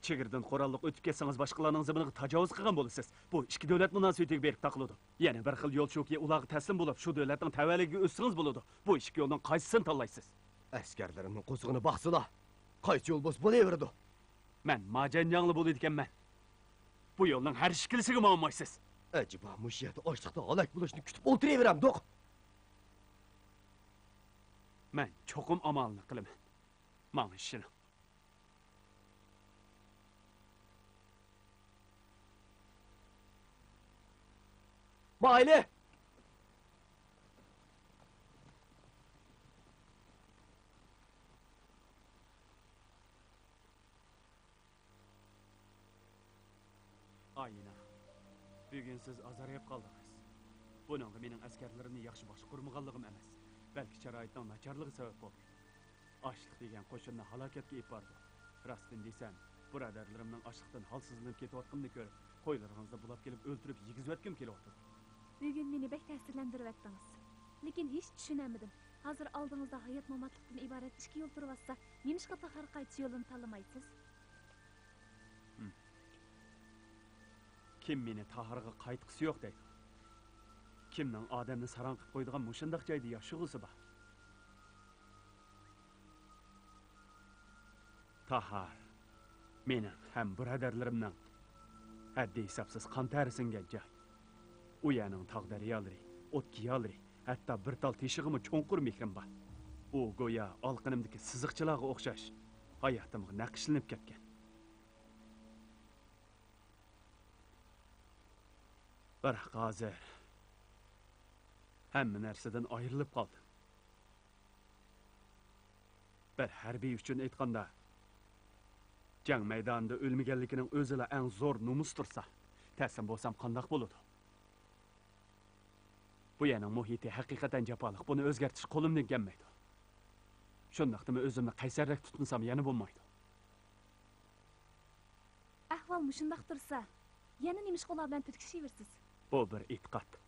چېگرىدىن قوراللىق ئۆتۈپ كەتسىڭىز، باشقىلارنىڭ زېمىنىغا تاجاۋۇز قىلغان بولىسىز. بۇ ئىككى دۆلەت مۇناسىۋىتىگە بېرىپ تاقىلىدۇ. يەنە بىر خىل يول شۇكى، ئۇلارغا تەسلىم بولۇپ، شۇ دۆلەتنىڭ تەۋەلىكىگە ئۆتسىڭىز بولىدۇ. بۇ ئىككى يولنىڭ قايسىسىنى تاللايسىز؟ ئەسكەرلىرىمنىڭ قوزغىقىنى باقسىلا، قايسى يول بولسا بولۇۋېرىدۇ. مەن ماجەنجاڭلا بولىدىكەنمەن. بۇ يولنىڭ ھەر ئىككىلىسىگە ماڭمايسىز. ئەجەبا مۇشۇ يەردە ئاچلىقتا ھالاك بولۇشنى كۈتۈپ ئولتۇرۇۋېرەمدۇق؟ مەن چوقۇم ئامالىنى قىلىمەن. ماڭا ئىشىنىڭ. ئايلى! ئاينا، بۈگۈن سىز ئازارلاپ قالدىڭىز. بۇنىڭغا مېنىڭ ئەسكەرلىرىمنى ياخشى باشقۇرمىغانلىقىم ئەمەس، بەلكى شارائىتنىڭ ناچارلىقى سەۋەب بولدى. ئاشلىق دېگەن قوشۇننى ھالاكەتكە ئېلىپ بارىدۇ. راستىنى دېسەم، بۇرادەرلىرىمنىڭ ئاشلىقتىن ھالسىزلىنىپ كېتىۋاتقىنىنى كۆرۈپ، قويلىرىڭىزنى بۇلاپ كېلىپ ئۆلتۈرۈپ يېگۈزۈۋەتكۈم كېلىۋاتىدۇ. بۈگۈن مېنى بەك تەسىرلەندۈرۈۋەتتىڭىز. لېكىن ھېچ چۈشىنەلمىدىم. ھازىر ئالدىڭىزدا ھايات-ماماتلىقتىن ئىبارەت ئىككى يول تۇرۇۋاتسا، نېمىشقا تاھارغا قايتىش يولىنى تاللىمايسىز؟ ھىم. كىم مېنى تاھارغا قايتقۇسى يوق دەيدۇ؟ كىمنىڭ ئادەمنى ساراڭ قىلىپ قويىدىغان مۇشۇنداق جايدا ياشىغۇسى بار؟ تاھار، مېنىڭ ھەم بۇرادەرلىرىمنىڭ ھەددى-ھېسابسىز قان تەرى سىڭگەن جاي. ئۇ يەرنىڭ تاغ-دەريالىرى، ئوت-گىيالىرى، ھەتتا بىر تال تېشىغىمۇ چوڭقۇر مېھرىم بار. ئۇ گويا ئالىقىنىمدىكى سىزىقچىلارغا ئوخشاش ھاياتىمغا نەقىشلىنىپ كەتكەن. بىراق ھازىر ھەممە نەرسىدىن ئايرىلىپ قالدىم. بىر ھەربىي ئۈچۈن ئېيتقاندا، جەڭ مەيدانىدا ئۆلمىگەنلىكىنىڭ ئۆزىلا ئەڭ زور نومۇس تۇرسا، تەسلىم بولسام قانداق بولىدۇ؟ بۇ يەرنىڭ مۇھىتى ھەقىقەتەن جاپالىق، بۇنى ئۆزگەرتىش قولۇمدىن كەلمەيدۇ. شۇنداقتىمۇ ئۆزۈمنى قەيسەررەك تۇتمىسام يەنە بولمايدۇ. ئەھۋال مۇشۇنداق تۇرسا، يەنە نېمىشقا ئۇلار بىلەن تۈرتكىلىشىۋېرىسىز؟ بۇ بىر ئېتىقاد.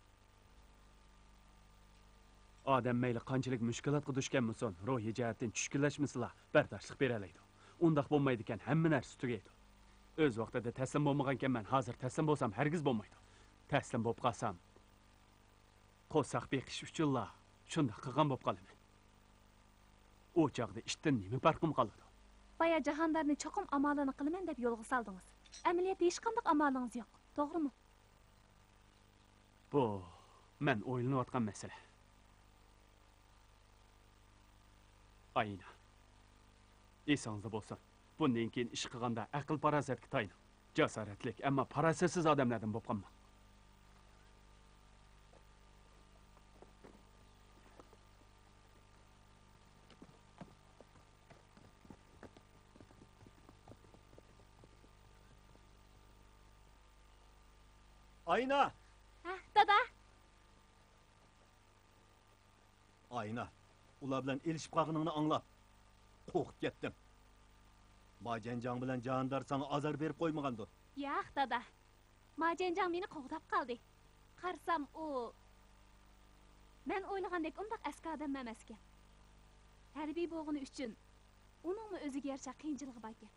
ئادەم مەيلى قانچىلىك مۈشكۈلاتقا دۇچ كەلمىسۇن، روھىي جەھەتتىن چۈشكۈنلەشمىسىلا، بەرداشلىق بېرەلەيدۇ. ئۇنداق بولمايدىكەن، ھەممە نەرسە تۈگەيدۇ. ئۆز ۋاقتىدا تەسلىم بولمىغانكەنمەن، ھازىر تەسلىم بولسام ھەرگىز بولمايدۇ. تەسلىم بولۇپ قالسام، قورساق بېقىش ئۈچۈنلا شۇنداق قىلغان بولۇپ قالىمەن. ئۇ چاغدا ئىتتىن نېمە پەرقىم قالىدۇ؟ بايا جاھاندارنى چوقۇم ئامالىنى قىلىمەن دەپ يولغا سالدىڭىز. ئەمەلىيەتتە ھېچقانداق ئامالىڭىز يوق، توغرىمۇ؟ بۇ مەن ئويلىنىۋاتقان مەسىلە. ئاينا، ئېسىڭىزدە بولسۇن، بۇندىن كېيىن ئىش قىلغاندا ئەقىل-پاراسەتكە تايىنىڭ. جاسارەتلىك، ئەمما پاراسەتسىز ئادەملەردىن بولۇپ قالماڭ. ئاينا! ھە، دادا! ئاينا، ئۇلار بىلەن ئېلىشىپ قالغىنىڭنى ئاڭلاپ، قورقۇپ كەتتىم. ماجەنجاڭ بىلەن جاھاندار ساڭا ئازار بېرىپ قويمىغاندۇ؟ ياق، دادا. ماجەنجاڭ مېنى قوغداپ قالدى. قارىسام، ئۇ مەن ئويلىغاندەك ئۇنداق ئەسكى ئادەم ئەمەسكەن. ھەربىي بولغىنى ئۈچۈن ئۇنىڭمۇ ئۆزىگە يارىشا قىيىنچىلىقى باركەن.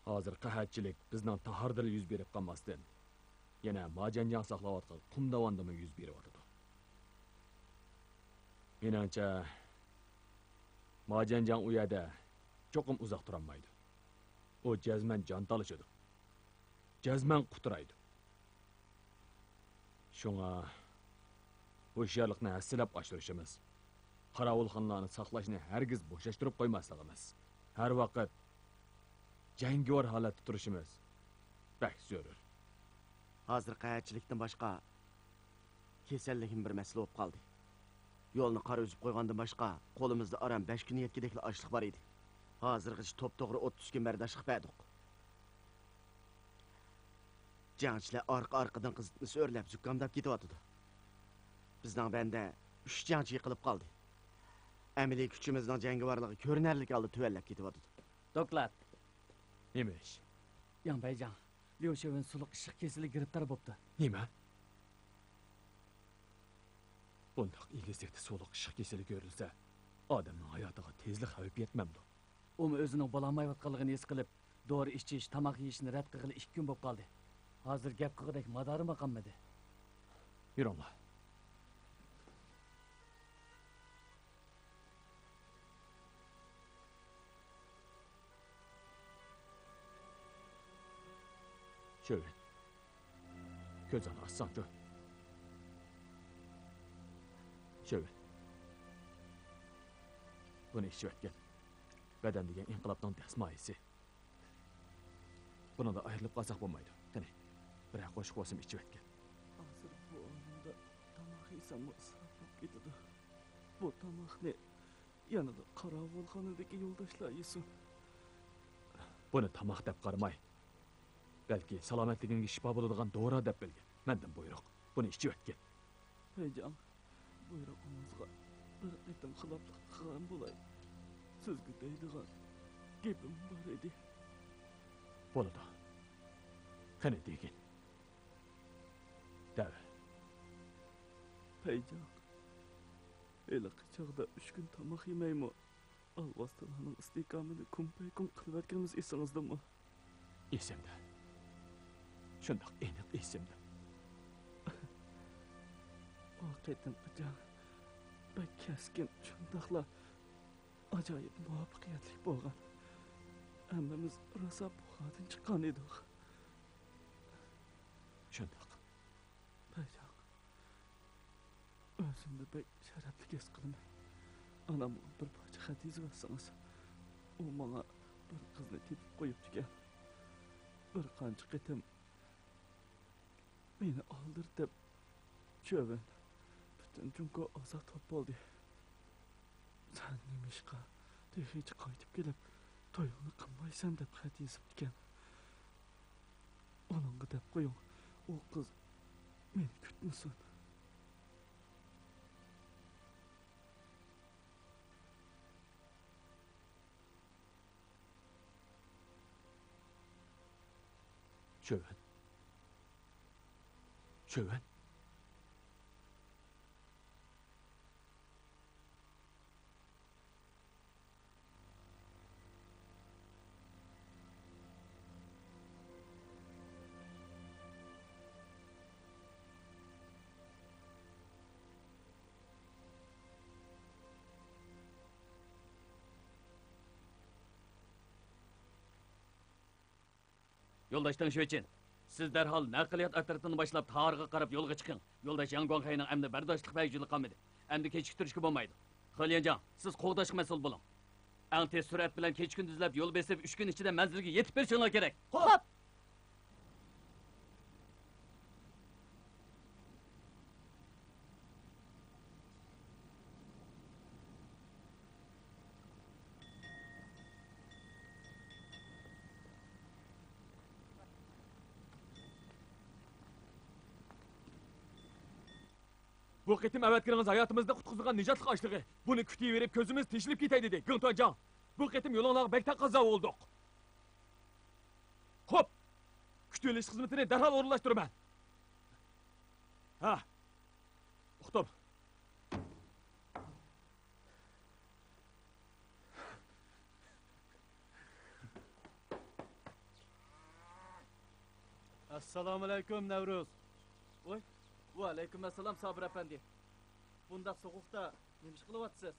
ھازىر قەھەتچىلىك بىزنىڭ تاھاردىلا يۈز بېرىپ قالماستىن، يەنە ماجەنجاڭ ساقلاۋاتقان قۇمداۋاندىمۇ يۈز بېرىۋاتىدۇ. مېنىڭچە، ماجەنجاڭ ئۇ يەردە چوقۇم ئۇزاق تۇرالمايدۇ. ئۇ جەزمەن جان تالىشىدۇ. جەزمەن قۇترايدۇ. شۇڭا ھوشيارلىقنى ھەسسىلەپ ئاشۇرۇشىمىز، قاراۋۇلخانىلارنى ساقلاشنى ھەرگىز بوشاشتۇرۇپ قويماسلىقىمىز، ھەر ۋاقىت جەڭگىۋار ھالەتتە تۇرۇشىمىز بەك زۆرۈر. ھازىر قەھەتچىلىكتىن باشقا كېسەللىكمۇ بىر مەسىلە بولۇپ قالدى. يولنى قار ئۈزۈپ قويغاندىن باشقا، قولىمىزدا ئاران بەش كۈن يەتكۈدەكلا ئاشلىق بار ئىدى. ھازىرغىچە توپتوغرا ئوتتۇز كۈن بەرداشلىق بەردۇق. جەڭچىلەر ئارقا-ئارقىدىن قىزىتمىسى ئۆرلەپ، زۇكامداپ كېتىۋاتىدۇ. بىزنىڭ بەندە ئۈچ جەڭچى يىقىلىپ قالدى. ئەمەلىي كۈچىمىزنىڭ جەڭگىۋارلىقى كۆرۈنەرلىك ھالدا تۆۋەنلەپ كېتىۋاتىدۇ. دوكلات. نېمە ئىش؟ ياڭ بەيجاڭ، ليۇ شېۋېن سۇلۇق ئىششىق كېسىلى گىرىپتار بوپتۇ. نېمە؟ بۇنداق ئېگىز-تەكتە سۇلۇق ئىششىق كېسىلى كۆرۈلسە، ئادەمنىڭ ھاياتىغا تېزلا خەۋپ يەتمەمدۇ؟ ئۇمۇ ئۆزىنىڭ بولالمايۋاتقانلىقىنى ھېس قىلىپ، دورا ئىچىش، تاماق يېيىشنى رەت قىلغىلى ئىككى كۈن بولۇپ قالدى. ھازىر گەپ قىلغۇدەك مادارىمۇ قالمىدى. يۈرۈڭلار. شۆۋېن. كۆزۈڭنى ئاچساڭچۇ. شۆۋېن. بۇنى ئىچىۋەتكىن. بەدەن دېگەن ئىنقىلابنىڭ دەسمايىسى. بۇنىڭدىن ئايرىلىپ قالساق بولمايدۇ. قېنى، بىرەر قوشۇق بولسىمۇ ئىچىۋەتكىن. ھازىر بۇ ئورنۇمدا تاماق يېسەممۇ ئىسراپ بولۇپ كېتىدۇ. بۇ تاماقنى يەنىلا قاراۋۇلخانىدىكى يولداشلار يېسۇن. بۇنى تاماق دەپ قارىماي، بەلكى سالامەتلىكىڭگە شىپا بولىدىغان دورا دەپ بىلگىن. مەندىن بۇيرۇق، بۇنى ئىچىۋەتكىن. ھەيجاڭ، بۇيرۇقىڭىزغا بىر قېتىم خىلاپلىق قىلغان بولاي. سىزگە دەيدىغان گېپىم بار ئىدى. بولىدۇ. قېنى دېگىن. دەۋر. پەيجاڭ، ھېلىقى چاغدا ئۈچ كۈن تاماق يېمەيمۇ، ئالۋاستىلارنىڭ ئىستىھكامىنى كۇمپەيكۇم قىلىۋەتكىنىمىز ئېسىڭىزدىمۇ؟ ئېسىمدە. شۇنداق ئېنىق ئېسىمدە. ئۇ قېتىمقى جەڭ بەك كەسكىن، شۇنداقلا ئاجايىپ مۇۋەپپەقىيەتلىك بولغان. ھەممىمىز راسا بۇخادىن چىققان ئىدۇق. شۇنداق. پەيجاڭ، ئۆزۈمنى بەك شەرەپلىك ھېس قىلىمەن. ئانامغا بىر پارچە خەت يېزىۋەتسىڭىز. ئۇ ماڭا بىر قىزنى تېپىپ قويۇپتىكەن. بىر قانچە قېتىم مېنى ئالدىرىتىپ، چۆۋۈن، پۈتۈن جۇڭگو ئازاد بولدى. سەن نېمىشقا تېخىچە قايتىپ كېلىپ تويۇڭنى قىلمايسەن دەپ خەت يېزىپتىكەن. ئۇنىڭغا دەپ قويۇڭ، ئۇ قىز مېنى كۈتمىسۇن. چۆۋۈن. چۆۋۈن. يولداش تېڭ شۆچىن، سىز دەرھال نەقلىيات ئەترىتىنى باشلاپ تارغا قاراپ يولغا چىقىڭ. يولداش ياڭ گۇاڭخەينىڭ ئەمدى بەرداشلىق پەيى يۈزىدە قالمىدى. ئەمدى كېچىكتۈرۈشكە بولمايدۇ. خې ليەنجاڭ، سىز قوغداشقا مەسئۇل بولۇڭ. ئەڭ تېز سۈرئەت بىلەن كېچە-كۈندۈزلەپ يول بېسىپ، ئۈچ كۈن ئىچىدە مەنزىلگە يېتىپ بېرىشىڭلار كېرەك. خوپ! بۇ قېتىم ئەۋەتكىنىڭىز ھاياتىمىزنى قۇتقۇزىدىغان نىجاتلىق ئاشلىقى. بۇنى كۈتۈۋېرىپ كۆزىمىز تېشىلىپ كېتەي دېدى. گېڭ تۇەنجاڭ، بۇ قېتىم يولۇڭلارغا بەك تەقەززا بولدۇق. خوپ! كۈتۈۋېلىش خىزمىتىنى دەرھال ئورۇنلاشتۇرىمەن. ھە. ئۇقتۇم. ئەسسالامۇئەلەيكۇم، نەۋرۇز. ۋاي، ۋەئەلەيكۇم ئەسسالام، سابىر ئەپەندى. بۇنداق سوغۇقتا نېمە ئىش قىلىۋاتىسىز؟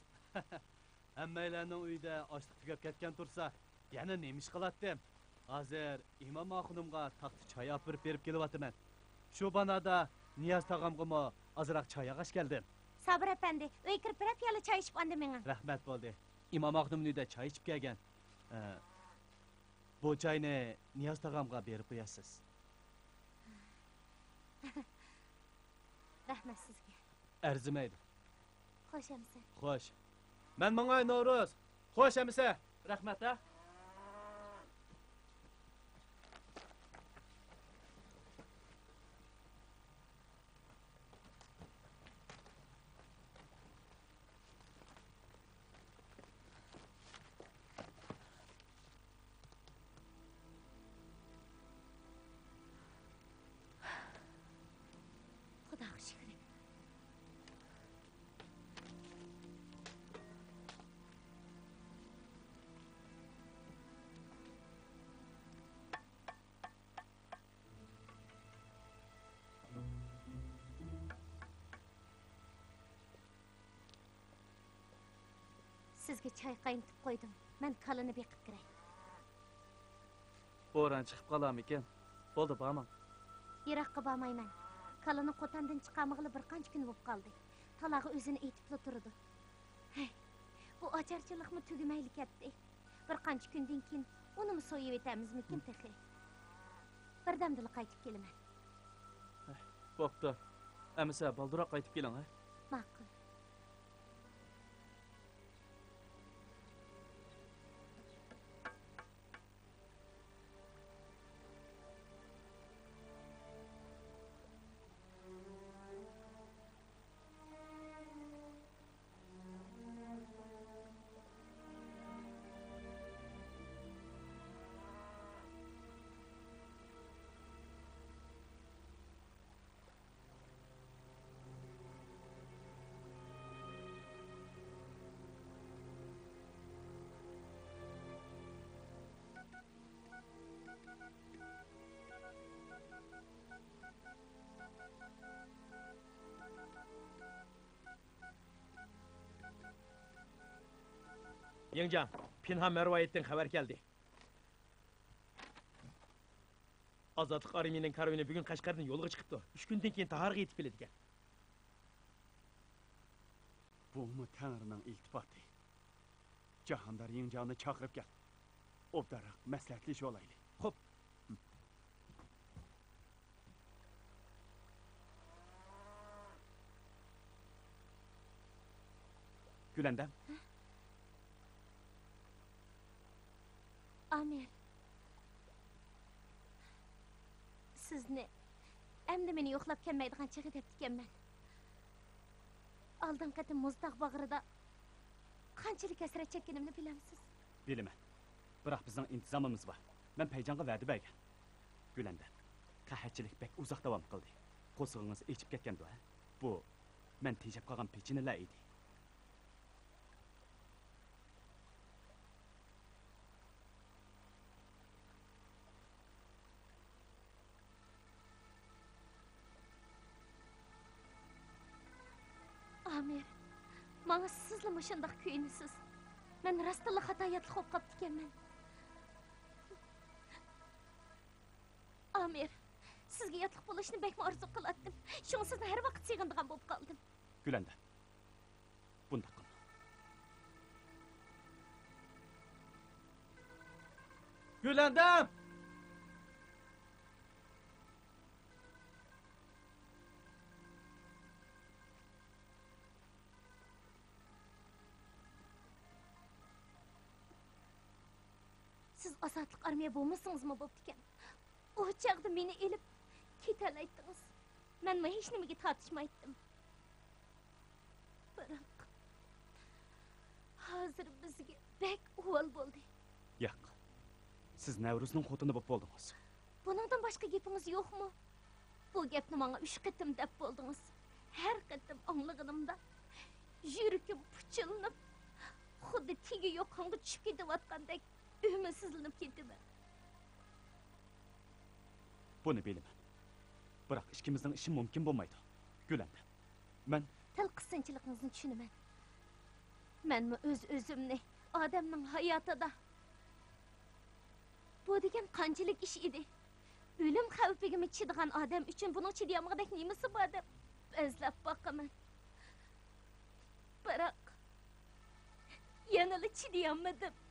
ھەممەيلەننىڭ ئۆيىدە ئاشلىق تۈگەپ كەتكەن تۇرسا، يەنە نېمە ئىش قىلاتتىم؟ ھازىر ئىمام ئاخۇنۇمغا تاختا چاي ئاپىرىپ بېرىپ كېلىۋاتىمەن. شۇ بانادا نىياز تاغامغىمۇ ئازراق چاي ئالغاچ كەلدىم. سابىر ئەپەندى، ئۆيگە كىرىپ بىرەر پىيالە چاي ئىچىپ ئاندىن مېڭىڭ. رەھمەت، بولدى. ئىمام ئاخۇنۇمنىڭ ئۆيىدە چاي ئىچىپ كەلگەن. ئە، بۇ چاينى نىياز تاغامغا بېرىپ قويارسىز. رەھمەت سىزگە. ئەرزىمەيدۇ. خوش ئەمىسە. خوش. مەن ماڭاي، نورۇز. خوش ئەمىسە. رەھمەت، ھە. سىزگە چاي قاينىتىپ قويدۇم. مەن كالىنى بېقىپ كىرەي. بوران چىقىپ قالارمىكىن؟ بولدى، بارماڭ. يىراققا بارمايمەن. كالىنى قوتاندىن چىقارمىغىلى بىر قانچە كۈن بولۇپ قالدى. تالاغا ئۆزىنى ئېيتىپلا تۇرىدۇ. ھەي، بۇ ئاچارچىلىقمۇ تۈگىمەيلا كەتتى. بىر قانچە كۈندىن كېيىن ئۇنىمۇ سويۇۋېتەرمىزمىكىن تېخى؟ بىردەمدىلا قايتىپ كېلىمەن. بوپتۇ. ئەمىسە بالدۇرراق قايتىپ كېلىڭ، ھە؟ ماقۇل. يىڭجاڭ، پىنھان مەرۋايىتتىن خەۋەر كەلدى. ئازادلىق ئارمىيىنىڭ كارۋىنى بۈگۈن قەشقەردىن يولغا چىقىپتۇ. ئۈچ كۈندىن كېيىن تاھارغا يېتىپ كېلىدىكەن. بۇمۇ تەڭرىنىڭ ئىلتىپاتى. جاھاندار يىڭجاڭنى چاقىرىپ كەل. ئوبدانراق مەسلىھەتلىشىۋالايلى. خوپ. گۈلەندەم. ئامىر. سىزنى ئەمدى مېنى يوقلاپ كەلمەيدىغان چېغى دەپتىكەنمەن. ئالدىنقى قېتىم مۇزتاغ باغرىدا قانچىلىك ھەسرەت چەككىنىمنى بىلەمسىز؟ بىلىمەن. بىراق بىزنىڭ ئىنتىزامىمىز بار. مەن پەيجانغا ۋەدە بەرگەن. گۈلەندەم، قەھەتچىلىك بەك ئۇزاق داۋام قىلدى. قورسىقىڭىز ئېچىپ كەتكەندۇ، ھە؟ بۇ مەن تېجەپ قالغان پېچىنىلا ئىدى. ئامىر، ماڭا سىزلا مۇشۇنداق كۆيۈنىسىز. مەن راستتىنلا خاتا ياتلىق بولۇپ قاپتىكەنمەن. ئامىر، سىزگە ياتلىق بولۇشنى بەكمۇ ئارزۇ قىلاتتىم. شۇڭا سىزنى ھەر ۋاقىت سېغىنىدىغان بولۇپ قالدىم. گۈلەندەم، بۇنداق قىلما. گۈلەندەم! سىز ئازادلىق ئارمىيە بولمىسىڭىزمۇ بوپتىكەن. ئۇ چاغدا مېنى ئېلىپ كېتەلەيتتىڭىز. مەنمۇ ھېچنېمىگە تارتىشمايتتىم. بىراق، ھازىر بىزگە بەك ئۇۋال بولدى. ياق، سىز نەۋرۇزنىڭ خوتۇنى بولۇپ بولدىڭىز. بۇنىڭدىن باشقا گېپىڭىز يوقمۇ؟ بۇ گەپنى ماڭا ئۈچ قېتىم دەپ بولدىڭىز. ھەر قېتىم ئاڭلىغىنىمدا يۈرىكىم پۇچۇلىنىپ، خۇددى تېگى يوق قانغا چۈشۈپ كېتىۋاتقاندەك ئۈمىدسىزلىنىپ كېتىمەن. بۇنى بىلىمەن. بىراق ئىككىمىزنىڭ ئىشى مۇمكىن بولمايدۇ، گۈلەندەم. مەن تەل قىسىنچىلىقىڭىزنى چۈشىنىمەن. مەنمۇ ئۆز-ئۆزۈمنى ئادەمنىڭ ھاياتىدا، بۇ دېگەن قانچىلىك ئىش ئىدى؟ ئۆلۈم خەۋپىگىمۇ چىدىغان ئادەم ئۈچۈن بۇنىڭ چىدىيالمىغۇدەك نېمىسى بار دەپ بەزلەپ باقىمەن. بىراق، يەنىلا چىدىيالمىدىم.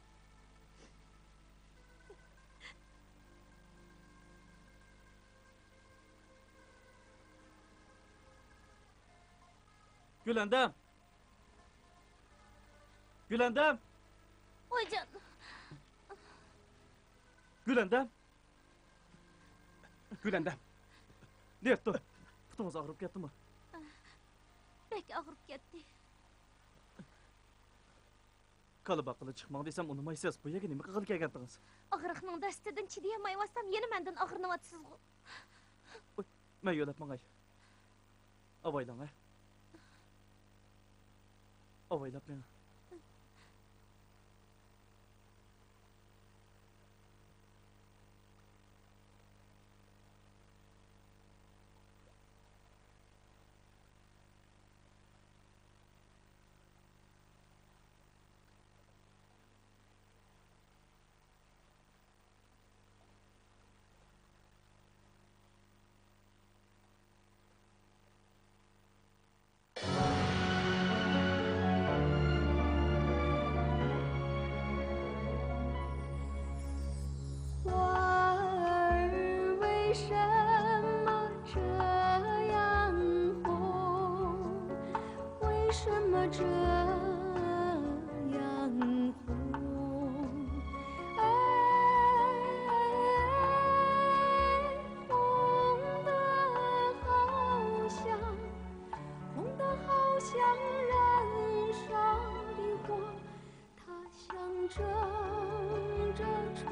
گۈلەندەم! گۈلەندەم! ۋايجان! گۈلەندەم! گۈلەندەم! نېرتو! پۇتىڭىز ئاغرىپ كەتتىمۇ؟ بەك ئاغرىپ كەتتى. كالا باققىلى چىقماڭ دېسەم ئۇنىمايسىز. بۇ يەرگە نېمە قىلغىلى كەلگەنتىڭىز؟ ئاغرىقنىڭ دەستىدىن چىدىيالمايۋاتسام يەنە مەندىن ئاغرىنىۋاتىسىزغۇ؟ ۋاي، مەن يۆلەپ ماڭاي. ئاۋايلاڭ، ھە؟ ئاۋايلاپ مېڭىڭ. 这样红，哎，红的好像，红的好像燃烧的火，它像这，这春